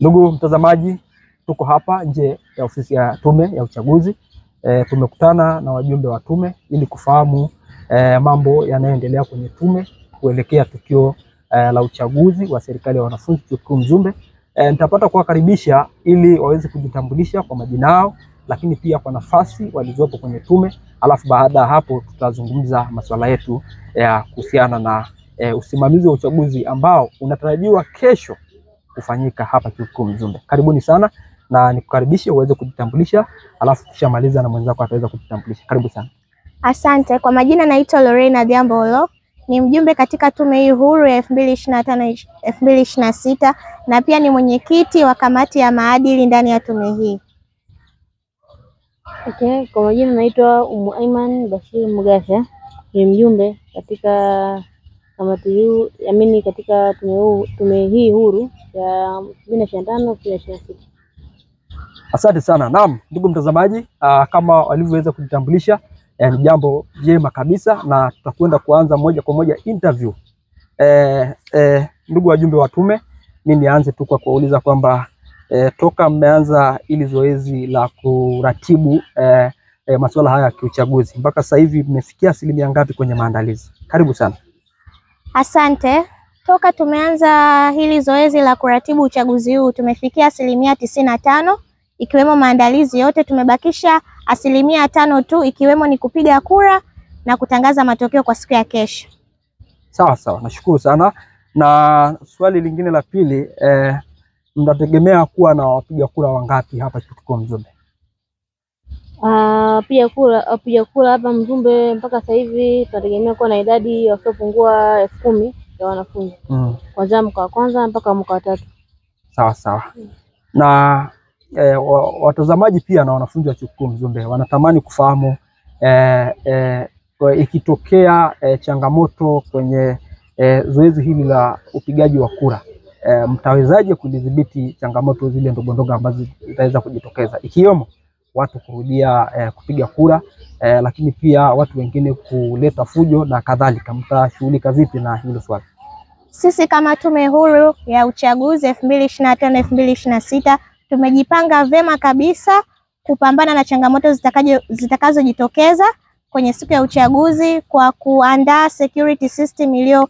Ndugu mtazamaji, tuko hapa nje ya ofisi ya Tume ya Uchaguzi. Tumekutana na wajumbe wa tume ili kufahamu mambo yanayoendelea kwenye tume kuelekea tukio la uchaguzi wa serikali ya wanafunzi Chuo Kikuu Mzumbe. Nitapata kuwakaribisha ili waweze kujitambulisha kwa majina yao, lakini pia kwa nafasi walizopo kwenye tume, alafu baada ya hapo tutazungumza masuala yetu ya kuhusiana na usimamizi wa uchaguzi ambao unatarajiwa kesho kufanyika hapa Chuo Kikuu Mzumbe. Karibuni sana na nikukaribishe uweze kujitambulisha, alafu kishamaliza na mwenzako ataweza kujitambulisha. Karibu sana. Asante. Kwa majina naitwa Lorena Adhiambo, ni mjumbe katika tume hii huru ya 2025 2026 na pia ni mwenyekiti wa kamati ya maadili ndani ya tume hii. Okay, kwa majina naitwa Umu Aiman Bashir Mugasha, ni mjumbe katika kamati hii, amini katika tume hii huru ya 2025 2026. Asante sana. Naam, ndugu mtazamaji, kama walivyoweza kujitambulisha ni jambo jema kabisa, na tutakwenda kuanza moja kwa moja interview. Ndugu wajumbe wa tume, mimi nianze tu kwa kuuliza kwamba toka mmeanza ili zoezi la kuratibu masuala haya ya kiuchaguzi mpaka sasa hivi mmefikia asilimia ngapi kwenye maandalizi? Karibu sana. Asante. Toka tumeanza hili zoezi la kuratibu uchaguzi huu tumefikia 95% ikiwemo maandalizi yote. Tumebakisha 5% tu, ikiwemo ni kupiga kura na kutangaza matokeo kwa siku ya kesho. Sawa sawa, nashukuru sana. Na swali lingine la pili, mnategemea kuwa na wapiga kura wangapi hapa Chuo Kikuu Mzumbe? Wapiga kura hapa Mzumbe mpaka sasa hivi tunategemea kuwa na idadi wasiopungua 10,000 ya wanafunzi. Kuanzia mwaka wa kwanza mpaka mwaka wa tatu. Sawa sawa. Na watazamaji pia na wanafunzi wa Chuo Kikuu Mzumbe wanatamani kufahamu ikitokea changamoto kwenye zoezi hili la upigaji wa kura, mtawezaje kudhibiti changamoto zile ndogo ndogo ambazo zitaweza kujitokeza, ikiwemo watu kurudia kupiga kura, lakini pia watu wengine kuleta fujo na kadhalika? Mtashughulika vipi na hilo swali? Sisi kama Tume Huru ya Uchaguzi 2025 2026 tumejipanga vema kabisa kupambana na changamoto zitakazojitokeza kwenye siku ya uchaguzi kwa kuandaa security system iliyo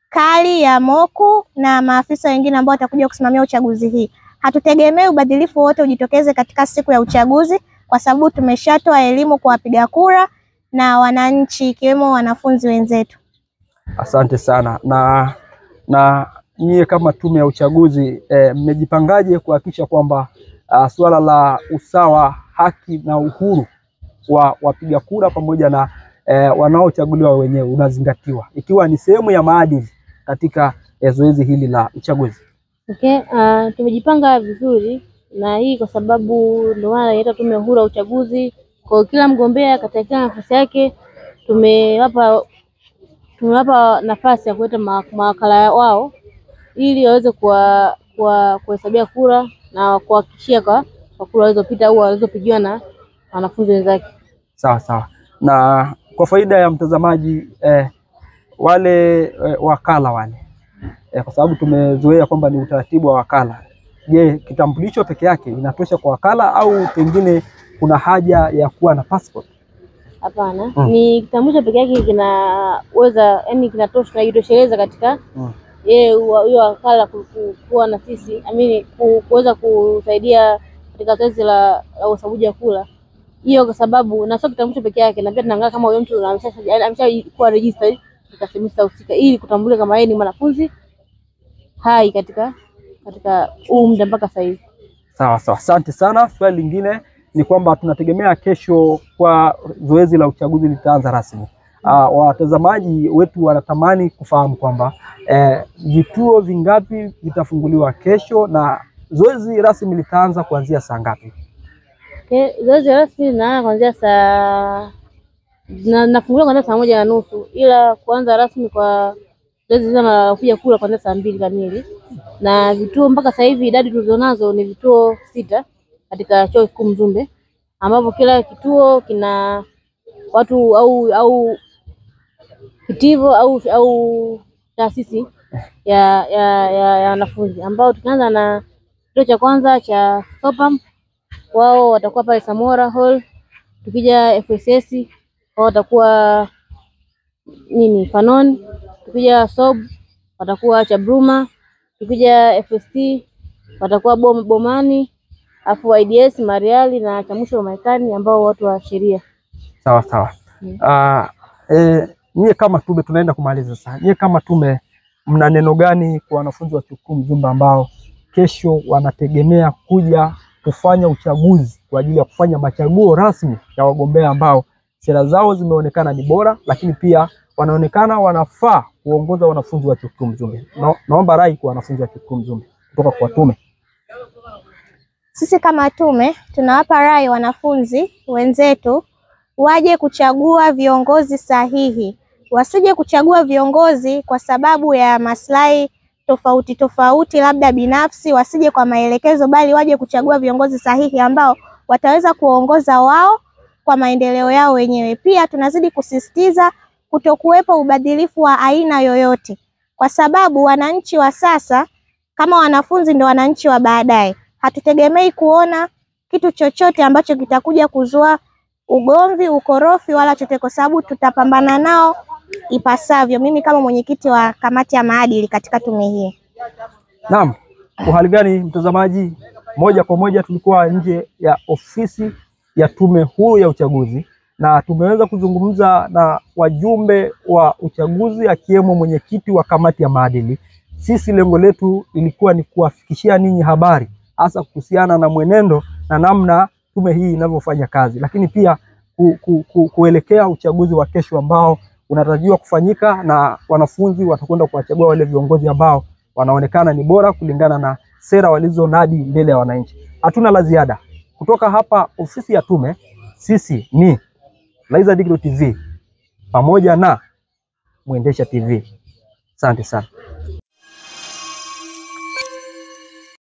kali ya moku na maafisa wengine ambao watakuja kusimamia uchaguzi hii. Hatutegemei ubadilifu wote ujitokeze katika siku ya uchaguzi kwa sababu tumeshatoa elimu kwa wapiga kura na wananchi ikiwemo wanafunzi wenzetu. Asante sana. Na nyie kama tume ya uchaguzi mmejipangaje kuhakikisha kwamba suala la usawa, haki na uhuru wa wapiga kura pamoja na wanaochaguliwa wenyewe unazingatiwa, ikiwa ni sehemu ya maadili katika zoezi hili la uchaguzi? Okay, tumejipanga vizuri na hii kwa sababu ndio maana inaitwa Tume Huru ya Uchaguzi. Kwa kila mgombea katika kila nafasi yake tumewapa nafasi ya kuleta mawakala wao ili waweze kuhesabia kura na kuhakikishia kwa kura walizopita au walizopigiwa na wanafunzi wenzake. Sawa sawa. Na kwa faida ya mtazamaji, wale wakala wale, kwa sababu tumezoea kwamba ni utaratibu wa wakala, je, kitambulisho peke yake inatosha kwa wakala au pengine kuna haja ya kuwa na passport? Hapana, ni kitambulisho peke yake kinaweza, yani kinatosha, kinajitosheleza katika huyo wakala kuwa na sisi, amini kuweza kusaidia katika zoezi la uhesabuji wa kura. Hiyo kwa sababu na sio kitambulisho peke yake, na pia tunaangalia kama huyo mtu ameshakuwa registered katika semester husika ili kutambulika kama yeye ni mwanafunzi hai katika huu muda mpaka sasa hivi. Sawa sawa, asante sana. Swali lingine ni kwamba tunategemea kesho kwa zoezi la uchaguzi litaanza rasmi. Watazamaji wetu wanatamani kufahamu kwamba vituo vingapi vitafunguliwa kesho na zoezi rasmi litaanza kuanzia saa ngapi? Okay, zoezi rasmi linaanza kuanzia saa nafunguliwa kuanzia saa 1:30, ila kuanza rasmi kwa zoezi zima la kupiga kura kuanzia saa 2 kamili. Na vituo mpaka sasa hivi idadi tulizonazo ni vituo 6 katika Chuo Kikuu Mzumbe, ambapo kila kituo kina watu au kitivo au taasisi ya wanafunzi, ambao tukianza na Kituo cha kwanza cha SOPAM wao watakuwa pale Samora Hall. Tukija FSS wao watakuwa nini Fanon. Tukija SOB watakuwa Chabruma. Tukija FST watakuwa Bomani, afu IDS Mariali na cha mwisho Marekani ambao watu wa sheria. Sawa sawa. Nyie kama tume, tunaenda kumaliza sasa. Nyie kama tume mna neno gani kwa wanafunzi wa Chuo Kikuu Mzumbe ambao kesho wanategemea kuja kufanya uchaguzi kwa ajili ya kufanya machaguo rasmi ya wagombea ambao sera zao zimeonekana ni bora, lakini pia wanaonekana wanafaa kuongoza wanafunzi wa Chuo Kikuu Mzumbe? Naomba rai kwa wanafunzi wa Chuo Kikuu Mzumbe kutoka kwa tume. Sisi kama tume tunawapa rai wanafunzi wenzetu waje kuchagua viongozi sahihi, wasije kuchagua viongozi kwa sababu ya maslahi tofauti tofauti, labda binafsi, wasije kwa maelekezo, bali waje kuchagua viongozi sahihi ambao wataweza kuongoza wao kwa maendeleo yao wenyewe. Pia tunazidi kusisitiza kutokuwepo ubadhilifu wa aina yoyote, kwa sababu wananchi wa sasa kama wanafunzi ndio wananchi wa baadaye. Hatutegemei kuona kitu chochote ambacho kitakuja kuzua ugomvi, ukorofi wala chochote, kwa sababu tutapambana nao ipasavyo. Mimi kama mwenyekiti wa kamati ya maadili katika tume hii. Naam, uhali gani mtazamaji? Moja kwa moja tulikuwa nje ya ofisi ya Tume Huru ya Uchaguzi na tumeweza kuzungumza na wajumbe wa uchaguzi akiwemo mwenyekiti wa kamati ya maadili. Sisi lengo letu ilikuwa ni kuwafikishia ninyi habari hasa kuhusiana na mwenendo na namna tume hii inavyofanya kazi, lakini pia kuelekea uchaguzi wa kesho ambao unatarajiwa kufanyika na wanafunzi watakwenda kuwachagua wale viongozi ambao wanaonekana ni bora kulingana na sera walizonadi mbele ya wananchi. Hatuna la ziada kutoka hapa ofisi ya tume. Sisi ni Laizer Digital TV pamoja na Mwendesha TV. Asante sana.